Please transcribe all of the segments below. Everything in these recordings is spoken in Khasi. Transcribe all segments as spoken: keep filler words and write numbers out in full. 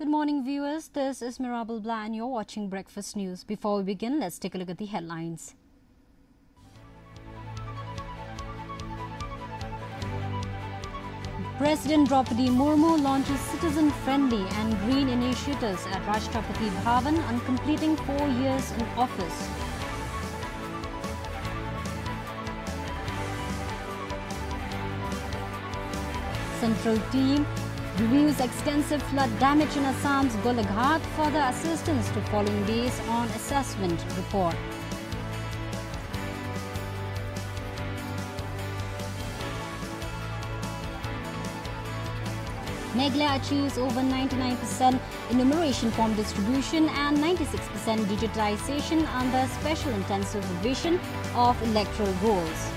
Good morning, viewers. This is Mirabel Blah, and you're watching Breakfast News. Before we begin, let's take a look at the headlines. President Draupadi Murmu launches citizen-friendly and green initiatives at Rashtrapati Bhavan on completing four years in office. Central team reviews extensive flood damage in Assam's Golaghat, further assistance to following days on assessment report. Meghalaya achieves over ninety-nine percent enumeration form distribution and ninety-six percent digitization under special intensive revision of electoral rolls.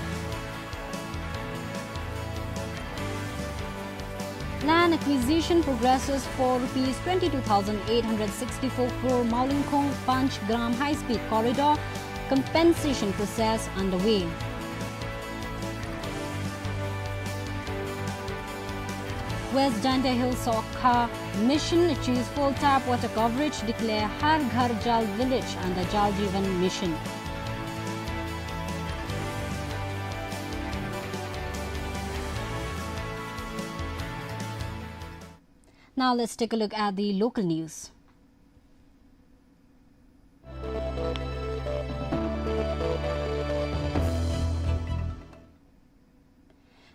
Land acquisition progresses for rupees twenty-two thousand eight hundred sixty-four crore Mawlyngkhong Panchgram high-speed corridor compensation process underway. West Jaintia Hills Sokha Mission achieves full tap water coverage, declare Har Ghar Jal Village under Jal Jeevan Mission. Now let's take a look at the local news.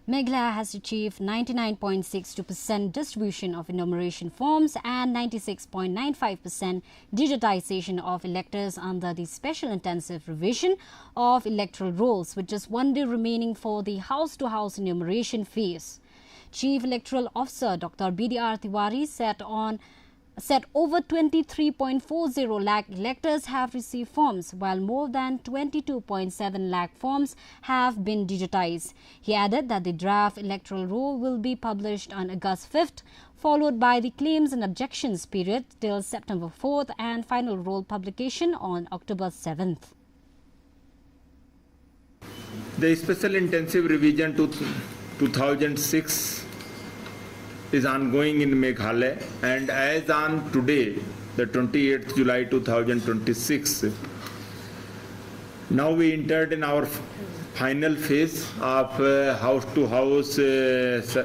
Meghalaya has achieved ninety-nine point six two percent distribution of enumeration forms and ninety-six point nine five percent digitization of electors under the special intensive revision of electoral rolls, with just one day remaining for the house-to-house enumeration phase. Chief Electoral Officer Doctor B D R Tiwari said on said over twenty-three point four zero lakh electors have received forms, while more than twenty-two point seven lakh forms have been digitized. He added that the draft electoral roll will be published on August fifth, followed by the claims and objections period till September fourth and final roll publication on October seventh. The special intensive revision to two thousand six is ongoing in Meghalaya, and as on today, the twenty-eighth July two thousand twenty-six, now we entered in our final phase of, uh, house-to-house, uh, s-,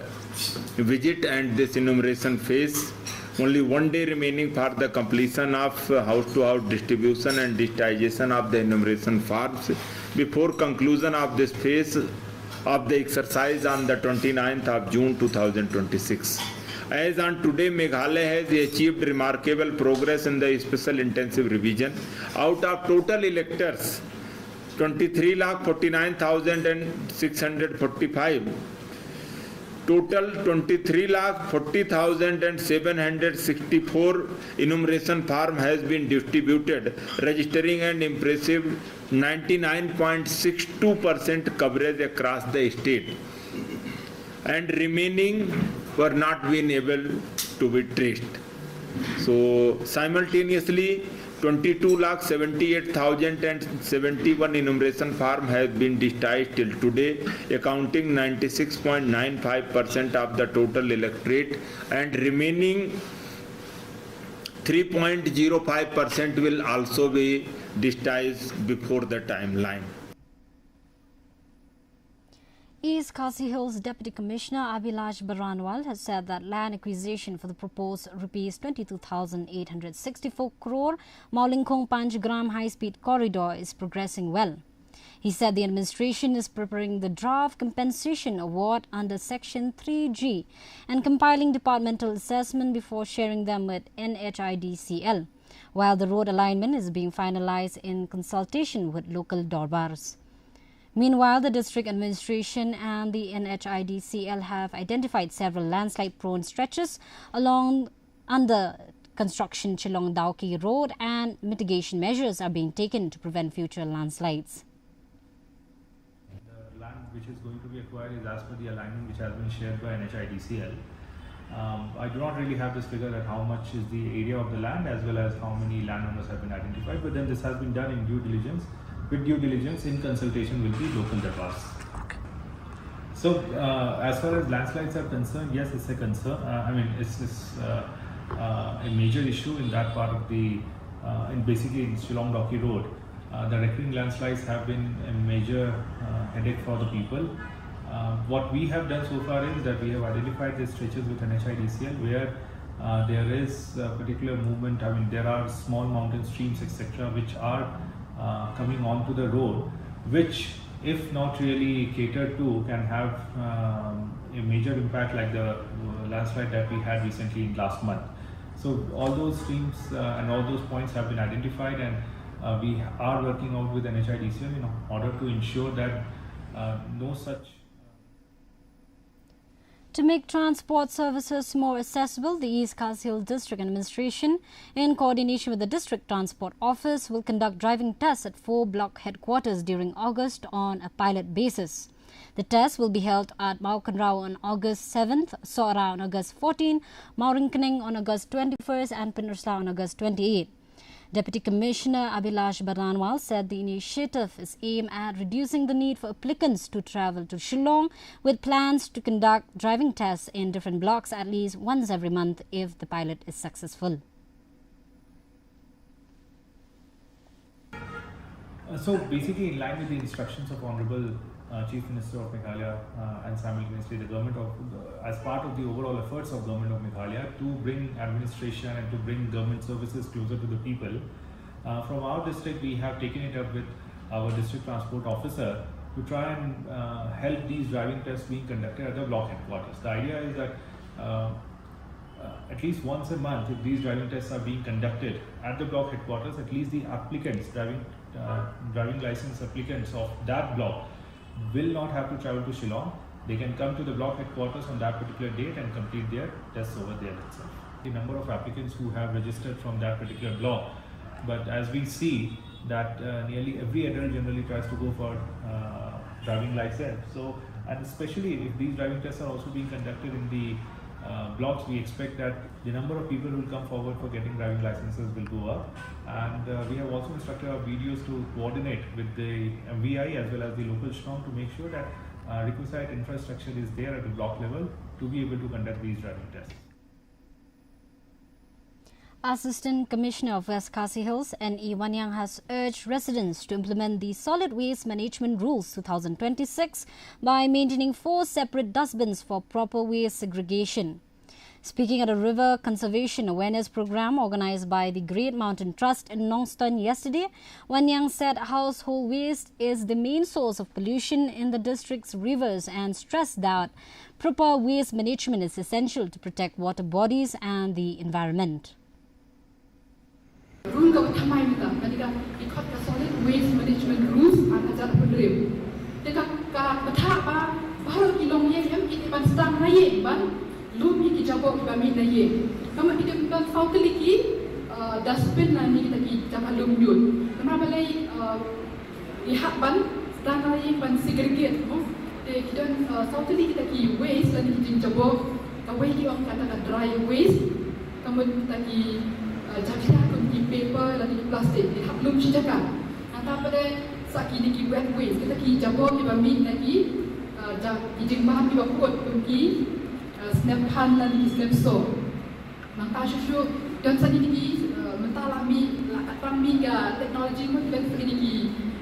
visit and this enumeration phase. Only one day remaining for the completion of, uh, house-to-house distribution and digitization of the enumeration forms before conclusion of this phase of the exercise on the twenty-ninth of June two thousand twenty-six. As on today, Meghalaya has achieved remarkable progress in the special intensive revision. Out of total electors, twenty-three lakh forty-nine thousand six hundred forty-five, total twenty-three lakh forty thousand seven hundred sixty-four enumeration form has been distributed, registering an impressive ninety-nine point six two percent coverage across the state, and remaining were not been able to be traced. So, simultaneously, twenty-two lakh seventy-eight thousand and seventy-one enumeration form have been digitized till today, accounting ninety-six point nine five percent of the total electorate, and remaining three point zero five percent will also be digitized before the timeline. East Khasi Hills Deputy Commissioner Abhilash Baranwal has said that land acquisition for the proposed rupees twenty-two thousand eight hundred sixty-four crore Mawlyngkhong Panchgram high-speed corridor is progressing well. He said the administration is preparing the draft compensation award under Section three G and compiling departmental assessment before sharing them with N H I D C L, while the road alignment is being finalized in consultation with local Dorbars. Meanwhile, the district administration and the N H I D C L have identified several landslide-prone stretches along under construction Shillong Dawki Road, and mitigation measures are being taken to prevent future landslides. The land which is going to be acquired is as per the alignment which has been shared by N H I D C L. Um, I do not really have this figure at how much is the area of the land as well as how many landowners have been identified, but then this has been done in due diligence, with due diligence in consultation with the local Dorbars. So, uh, as far as landslides are concerned, yes, it's a concern. Uh, I mean, it's, it's, uh, uh, a major issue in that part of the, uh, in basically in Shillong Dawki Road. Uh, the recurring landslides have been a major uh, headache for the people. Uh, what we have done so far is that we have identified the stretches with N H I D C L where uh, there is a particular movement. I mean, there are small mountain streams, et cetera, which are uh, coming onto the road, which, if not really catered to, can have um, a major impact like the uh, landslide that we had recently in last month. So all those streams uh, and all those points have been identified, and uh, we are working out with N H I D C L in order to ensure that uh, no such To make transport services more accessible, the East Khasi Hills District Administration, in coordination with the District Transport Office, will conduct driving tests at four block headquarters during August on a pilot basis. The test will be held at Mawkynrew on August seventh, Sohra on August fourteen, Mawryngkneng on August twenty-first, and Pynursla on August twenty-eighth. Deputy Commissioner Abhilash Baranwal said the initiative is aimed at reducing the need for applicants to travel to Shillong, with plans to conduct driving tests in different blocks at least once every month if the pilot is successful. Uh, so basically, in line with the instructions of Honorable uh, Chief Minister of Meghalaya uh, and simultaneously the government of, the, as part of the overall efforts of government of Meghalaya to bring administration and to bring government services closer to the people, uh, from our district we have taken it up with our district transport officer to try and uh, help these driving tests being conducted at the block headquarters. The idea is that uh, uh, at least once a month, if these driving tests are being conducted at the block headquarters, at least the applicants driving uh, driving license applicants of that block will not have to travel to Shillong. They can come to the block headquarters on that particular date and complete their tests over there itself. The number of applicants who have registered from that particular block, but as we see that uh, nearly every adult generally tries to go for uh, driving license. So, and especially if these driving tests are also being conducted in the uh, blocks, we expect that the number of people who will come forward for getting driving licenses will go up. And uh, we have also instructed our B D Os to coordinate with the M V I as well as the local SHRM to make sure that uh, requisite infrastructure is there at the block level to be able to conduct these driving tests. Assistant Commissioner of West Khasi Hills, N E Wanniang, has urged residents to implement the Solid Waste Management Rules two thousand twenty-six by maintaining four separate dustbins for proper waste segregation. Speaking at a river conservation awareness program organized by the Great Mountain Trust in Nongstoin yesterday, Wanniang said household waste is the main source of pollution in the district's rivers and stressed that proper waste management is essential to protect water bodies and the environment. Rule ka ba thymmai mynta, kane ka dei ka Solid Waste Management Rules ar hajar arphew hynriew. Te ka, ka bthah ba baroh ki longïing em ki dei ban sdang na ïing ban lum ïa ki jaboh kiba mih na ïing. Ka mut ki dei ban saw tylli ki, uh, dustbin na ne kita ki jaka lum ñiut. Namar balei, uh, ngi hap ban sdang na ïing ban segregate, mo. Te ki don, uh, saw tylli kita ki waste lane ki jingjaboh. Kawei ki ong kata ka dry waste. Ka mut kita ki, uh, jakhlia kum ki paper lane ki plastic, ki hap lum shi jaka. Nangta pat de sa kine ki wet waste, kita ki jaboh kiba mih na ki, uh, ja-, ki jingbam kiba kut kum ki, uh, snep phan lane ki snep soh. Nangta shuh shuh don sa kine ki, uh, mynta la mih, la katba mih ka technology mo, ki don sa kine ki,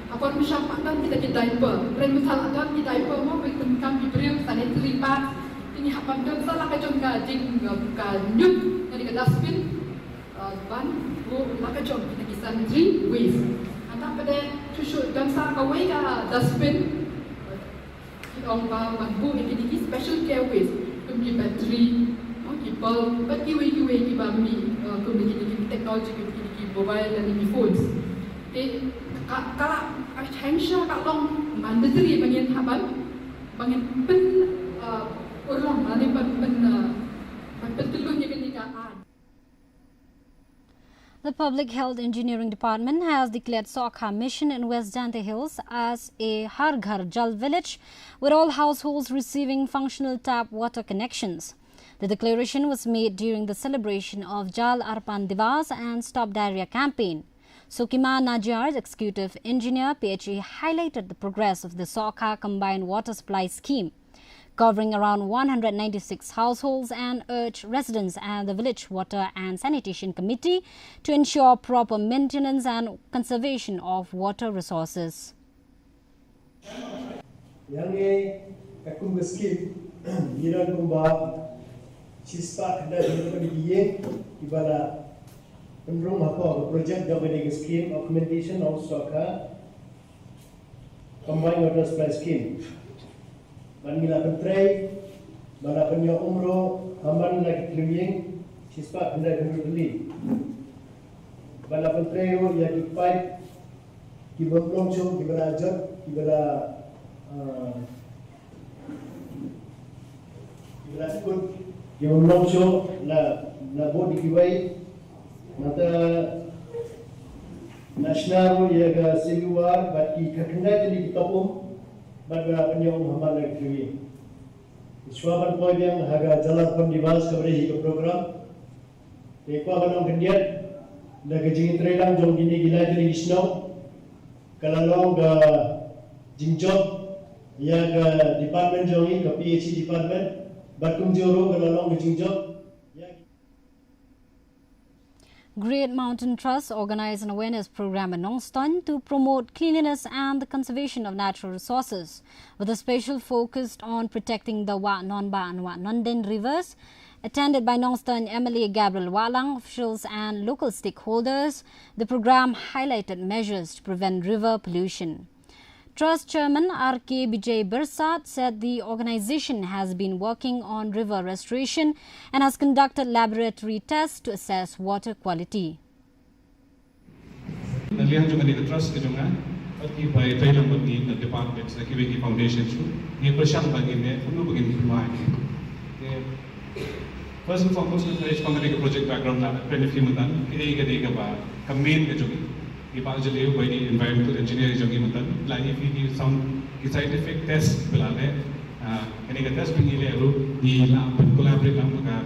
ha por mynshwa pat don kita ki diaper. Hynrei mynta la don ki diaper mo, ban pynkam ki briew, sanitary pads. Te ngi hap ban don sa la ka jong ka jing, ka ñiut na ka dustbin, uh, ban buh la ka jong kita ki sanitary waste. Nangta pat de shuh shuh don sa kawei ka dustbin, uh, ki ong ba ban buh ïa kine ki special care waste kum ki battery, uh, ki bulb bad kiwei kiwei kiba mih, uh, kum kine ki technology, kum kine ki mobile lane ki phones. Te ka, ka la, ka shong sha ka long mandatory ba ngin hap ban, ba ngin pyn, uh, urlong lane ban pyn, uh, ban pyntyllun ïa kane ka aiñ. The Public Health Engineering Department has declared Sohkha Mission in West Jaintia Hills as a Har Ghar Jal village, with all households receiving functional tap water connections. The declaration was made during the celebration of Jal Arpan Divas and Stop Diarrhoea campaign. Sokima Najiar, Executive Engineer, P H E, highlighted the progress of the Sohkha Combined Water Supply Scheme. covering around one hundred ninety-six households, and urged residents and the Village Water and Sanitation Committee to ensure proper maintenance and conservation of water resources. Ïa ngi kum ka skim, ngi don kumba shispah khyndai phew hynriew tylli ki ïing kiba la pynrung hapoh ka project jong kane ka skim, augmentation of Sokha Combined Water Supply Scheme. Bad ngi la pyntrei, bad la pynïoh um ruh ha man la ki thliew ïing, shispah khyndai phew hynriew tylli. Bad la pyntrei ruh ïa ki pipe kiba ym long shuh, kiba la jot, kiba la, ah, kiba la kut, kiba ym long shuh, la, la bud ïa kiwei. Nangta la shna ruh ïa ka sewer bad ki khyndai tylli ki top um, bad la pynïoh um ha man la ki thliew ïing. Shuwa ban poi biang ha ka Jal Arpan Diwas kaba dei hi ka program, te kwah ban ong khyndiat da ka jingïatreilang jong kine ki lai tylli ki shnong ka la long ka jingjop ïa ka department jong ngi, ka P H E department, bad kumjuh ruh ka la long ka jingjop ïa ki Great Mountain Trust organized an awareness program in Nongstoiñ to promote cleanliness and the conservation of natural resources, with a special focus on protecting the Wah Nonbah and Wah Nondein rivers. Attended by Nongstoiñ M L A Gabriel Wahlang, officials and local stakeholders, the program highlighted measures to prevent river pollution. Trust Chairman R K Bijay Byrsat said the organization has been working on river restoration and has conducted laboratory tests to assess water quality. Na liang jong kane ka trust ka jong nga, bad kiba ïatreilang bad ngi na departments, na kiwei ki foundations ruh, ngi pyrshang ba ngin ïa kumno ba ngin pynmai. Te, first and foremost, nga kynmaw kane ka project background la pynlong mynta, kane ka dei kaba ka main ka jong ngi. I Bah Jylliew ba i environmental engineer jong ngi mynta, la i phi ki sound ki scientific test ba la leh, ah, kane ka test ba ngi leh ruh ngi la pyn collaborate lang bad ka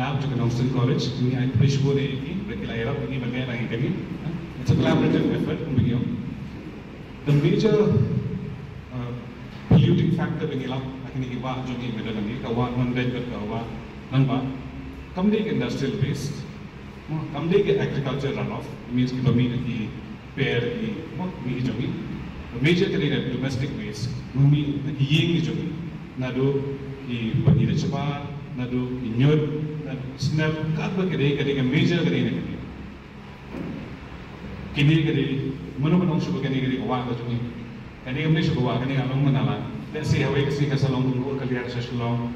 lab jong ka Nongstoiñ College, ngi ai pyrshah ïa ki ba ki la ïarap ïa ngi ban leh lang ïa kane. It's a collaborative effort, kumba ngi ong. The major, uh, polluting factor ba ngi lap ha kine ki wah jong ngi mynta, ka Wah Nondein bad ka Wah Nonbah, kam dei ka industrial waste, mo, kam dei ka agriculture runoff, means kiba mih na ki per, ki, mo, mih jong ngi. Ka major ka dei ka domestic waste, mo, mih na ki ïing ki jong ngi. Naduh kiba ngi leit shabar, naduh ki ñiut, naduh ki snep, katba ka dei, ka dei ka major ka dei na ka dei. Kine ka dei, mano ban ong shuh ba kane ka dei ka wah ka jong ngi. Kane kam dei shuh ka wah, kane ka long ma nala. Let's say, hawei ka sngi kan sa long kumno ka liar sha Shillong.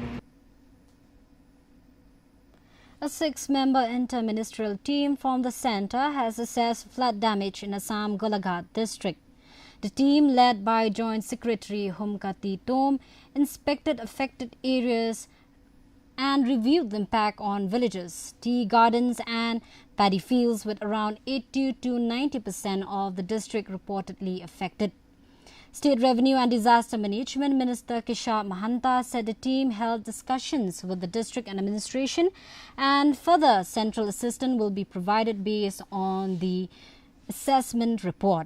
A six-member inter-ministerial team from the centre has assessed flood damage in Assam Golaghat district. The team, led by Joint Secretary Humkati Tom, inspected affected areas and reviewed the impact on villages, tea gardens and paddy fields, with around eighty to ninety percent of the district reportedly affected. State Revenue and Disaster Management Minister Keshav Mahanta said the team held discussions with the district and administration, and further central assistance will be provided based on the assessment report.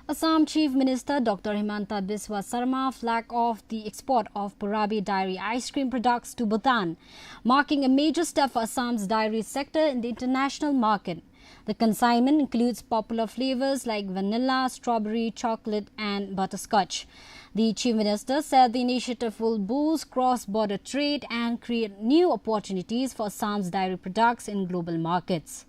Assam Chief Minister Doctor Himanta Biswa Sarma flagged off the export of Purabi Dairy ice cream products to Bhutan, marking a major step for Assam's dairy sector in the international market. The consignment includes popular flavors like vanilla, strawberry, chocolate, and butterscotch. The Chief Minister said the initiative will boost cross-border trade and create new opportunities for Assam's dairy products in global markets.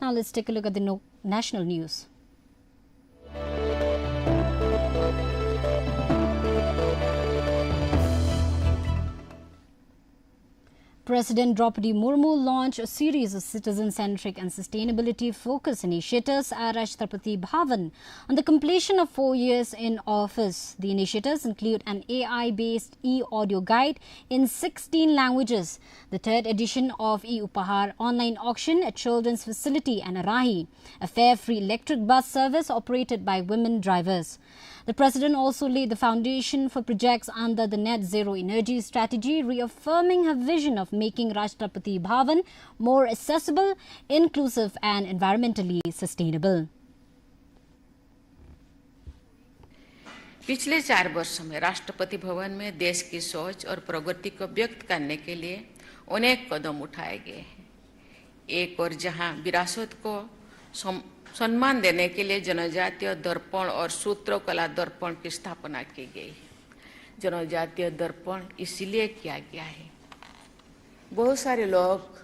Now let's take a look at the no-, national news. President Draupadi Murmu launched a series of citizen-centric and sustainability-focused initiatives at Rashtrapati Bhavan on the completion of four years in office. The initiatives include an A I-based e-audio guide in sixteen languages, the third edition of e-Upahar online auction at Children's Facility and Arahi, a fare-free electric bus service operated by women drivers. The president also laid the foundation for projects under the Net Zero Energy Strategy, reaffirming her vision of making Rashtrapati Bhavan more accessible, inclusive, and environmentally sustainable. पिछले चार वर्षों में राष्ट्रपति भवन में देश की सोच और प्रगति को व्यक्त करने के लिए अनेक कदम उठाए गए हैं। एक ओर जहां विरासत को सम-, सम्मान देने के लिए जनजातीय दर्पण और सूत्रकला दर्पण की स्थापना की गई है। जनजातीय दर्पण इसीलिए किया गया है, बहुत सारे लोग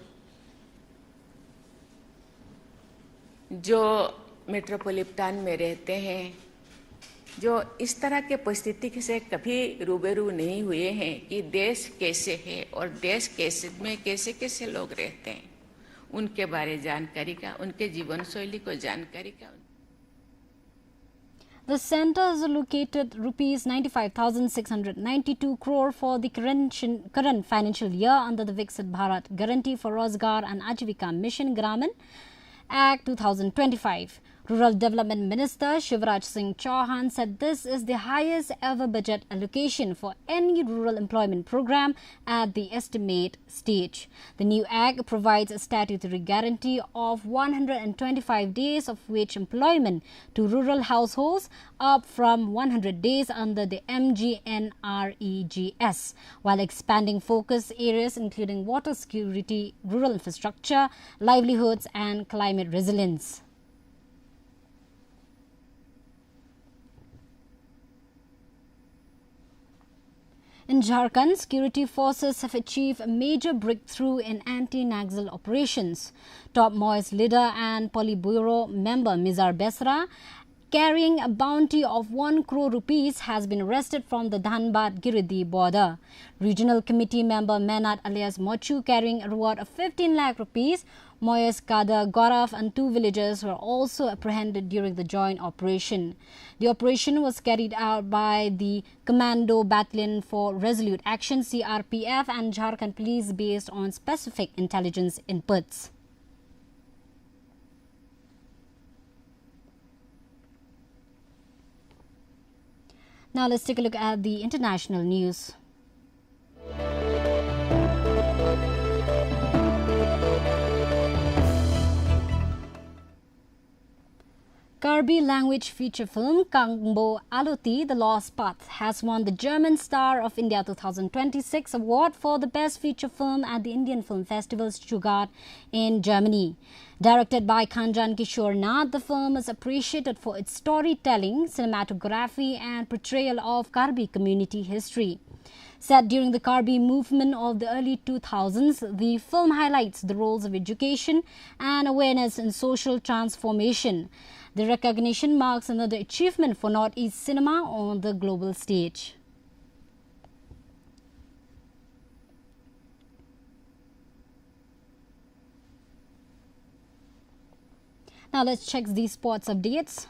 जो मेट्रोपॉलिटन में रहते हैं, जो इस तरह के परिस्थिति से कभी रूबरू नहीं हुए हैं कि देश कैसे है और देश कैसे में कैसे कैसे लोग रहते हैं, उनके बारे जानकारी का, उनके जीवन शैली को जानकारी का। The centre has allocated rupees ninety-five thousand six hundred ninety-two crore for the current, current financial year under the Viksit Bharat Guarantee for Rozgar and Ajivika Mission Gramin Act two thousand twenty-five. Rural Development Minister Shivraj Singh Chauhan said this is the highest ever budget allocation for any rural employment program at the estimate stage. The new act provides a statutory guarantee of one hundred twenty-five days of wage employment to rural households, up from one hundred days under the M G N R E G S, while expanding focus areas including water security, rural infrastructure, livelihoods, and climate resilience. In Jharkhand, security forces have achieved a major breakthrough in anti-Naxal operations. Top Maoist leader and Politburo member Mizar Besra, carrying a bounty of one crore rupees, has been arrested from the Dhanbad-Giridih border. Regional Committee member Menat alias Mochu, carrying a reward of fifteen lakh rupees, Maoist cadre Gaurav and two villagers were also apprehended during the joint operation. The operation was carried out by the Commando Battalion for Resolute Action, C R P F, and Jharkhand Police based on specific intelligence inputs. Now let's take a look at the international news. Karbi language feature film Kangbo Aloti, The Lost Path, has won the German Star of India two thousand twenty-six award for the best feature film at the Indian Film Festival Stuttgart in Germany. Directed by Kanjan Kishore Nath, the film is appreciated for its storytelling, cinematography, and portrayal of Karbi community history. Set during the Karbi movement of the early two thousands, the film highlights the roles of education and awareness in social transformation. The recognition marks another achievement for Northeast cinema on the global stage. Now let's check these sports updates.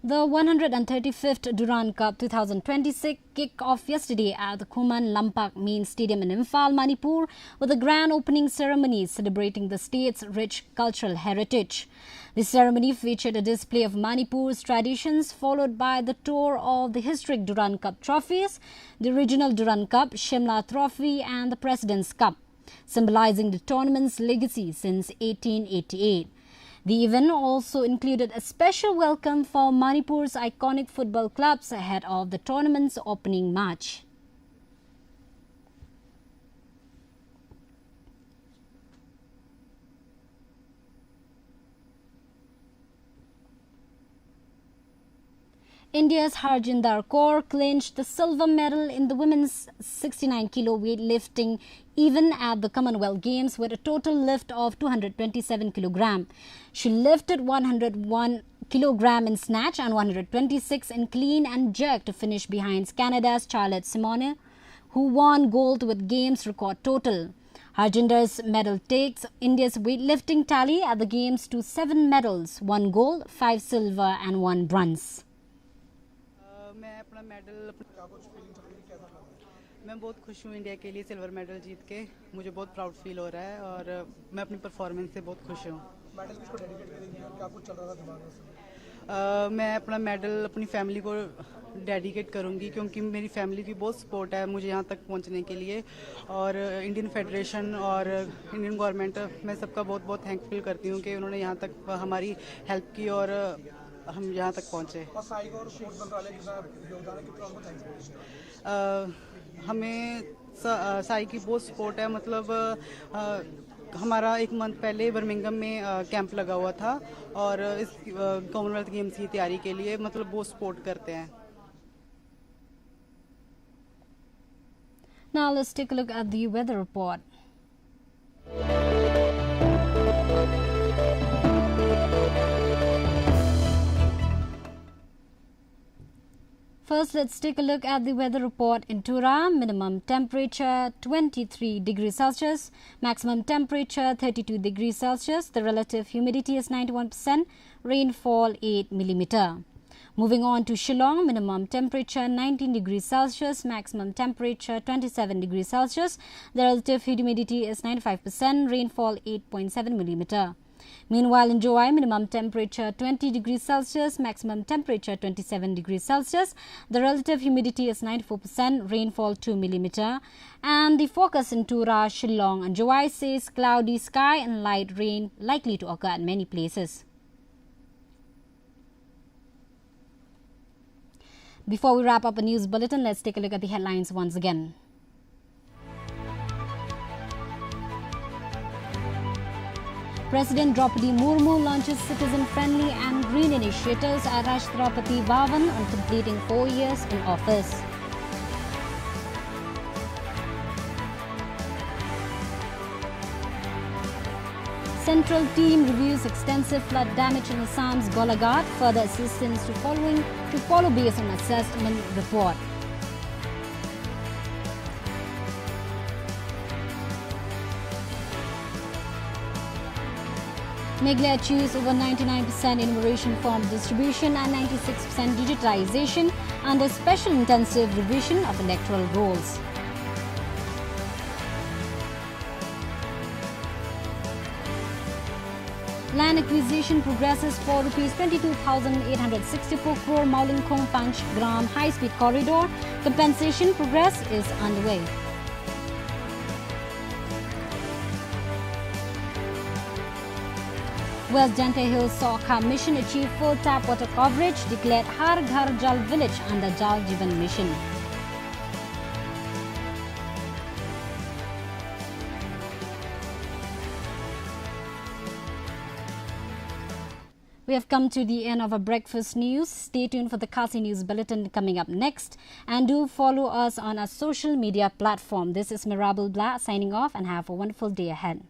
The one hundred thirty-fifth Durand Cup two thousand twenty-six kicked off yesterday at the Khuman Lampak Main Stadium in Imphal, Manipur, with a grand opening ceremony celebrating the state's rich cultural heritage. The ceremony featured a display of Manipur's traditions, followed by the tour of the historic Durand Cup trophies, the regional Durand Cup, Shimla Trophy, and the President's Cup, symbolizing the tournament's legacy since eighteen eighty-eight. The event also included a special welcome for Manipur's iconic football clubs ahead of the tournament's opening match. India's Harjinder Kaur clinched the silver medal in the women's sixty-nine kilo weightlifting event at the Commonwealth Games with a total lift of two hundred twenty-seven kilogram. She lifted one hundred one kilogram in snatch and one hundred twenty-six in clean and jerk to finish behind Canada's Charlotte Simonyi, who won gold with games record total. Harjinder's medal takes India's weightlifting tally at the games to seven medals, one gold, five silver and one bronze. अ, मैं अपना मेडल मैं बहुत खुश हूँ इंडिया के लिए सिल्वर मेडल जीत के। मुझे बहुत प्राउड फील हो रहा है और मैं अपनी परफॉर्मेंस से बहुत खुश हूँ। मेडल किसको डेडिकेट करेंगे और क्या कुछ चल रहा था दिमाग में उस समय? अ, मैं अपना मेडल अपनी फैमिली को डेडिकेट करूँगी, क्योंकि मेरी फैमिली की बहुत सपोर्ट है मुझे यहाँ तक पहुँचने के लिए, और इंडियन फेडरेशन और इंडियन गवर्नमेंट, मैं सबका बहुत बहुत थैंकफुल करती हूँ कि उन्होंने यहाँ तक हमारी हेल्प की और हम यहाँ तक पहुँचे। और साई का और स्पोर्ट्स मंत्रालय के साथ योगदान है, कितना उनको थैंक्स बोलते हैं? अ, हमें स-, अ, साई की बहुत सपोर्ट है, मतलब अ, हमारा एक मंथ पहले बर्मिंघम में कैंप लगा हुआ था और इस कॉमनवेल्थ गेम्स की तैयारी के लिए, मतलब, बहुत सपोर्ट करते हैं। Now let's take a look at the weather report. First, let's take a look at the weather report in Tura. Minimum temperature twenty-three degrees Celsius, maximum temperature thirty-two degrees Celsius. The relative humidity is ninety-one percent, rainfall eight millimeter. Moving on to Shillong, minimum temperature nineteen degrees Celsius, maximum temperature twenty-seven degrees Celsius. The relative humidity is ninety-five percent, rainfall eight point seven millimeter. Meanwhile, in Jowai, minimum temperature twenty degrees Celsius, maximum temperature twenty-seven degrees Celsius. The relative humidity is ninety-four percent, rainfall two millimeter. And the forecast in Tura, Shillong, and Jowai says cloudy sky and light rain likely to occur at many places. Before we wrap up a news bulletin, let's take a look at the headlines once again. President Droupadi Murmu launches citizen-friendly and green initiatives at Rashtrapati Bhavan on completing four years in office. Central team reviews extensive flood damage in Assam's Golaghat, further assistance to following to follow based on assessment report. Meghalaya achieves over ninety-nine percent enumeration form distribution and ninety-six percent digitization under special intensive revision of electoral rolls. Land acquisition progresses for rupees twenty-two thousand eight hundred sixty-four crore Mawlyngkhong Pangchgram high-speed corridor. Compensation progress is underway. West Jaintia Hills Sawkha Mission achieved full tap water coverage, declared Har Ghar Jal Village under Jal Jeevan Mission. We have come to the end of our breakfast news. Stay tuned for the Khasi News Bulletin coming up next. And do follow us on our social media platform. This is Mirabel Blah signing off, and have a wonderful day ahead.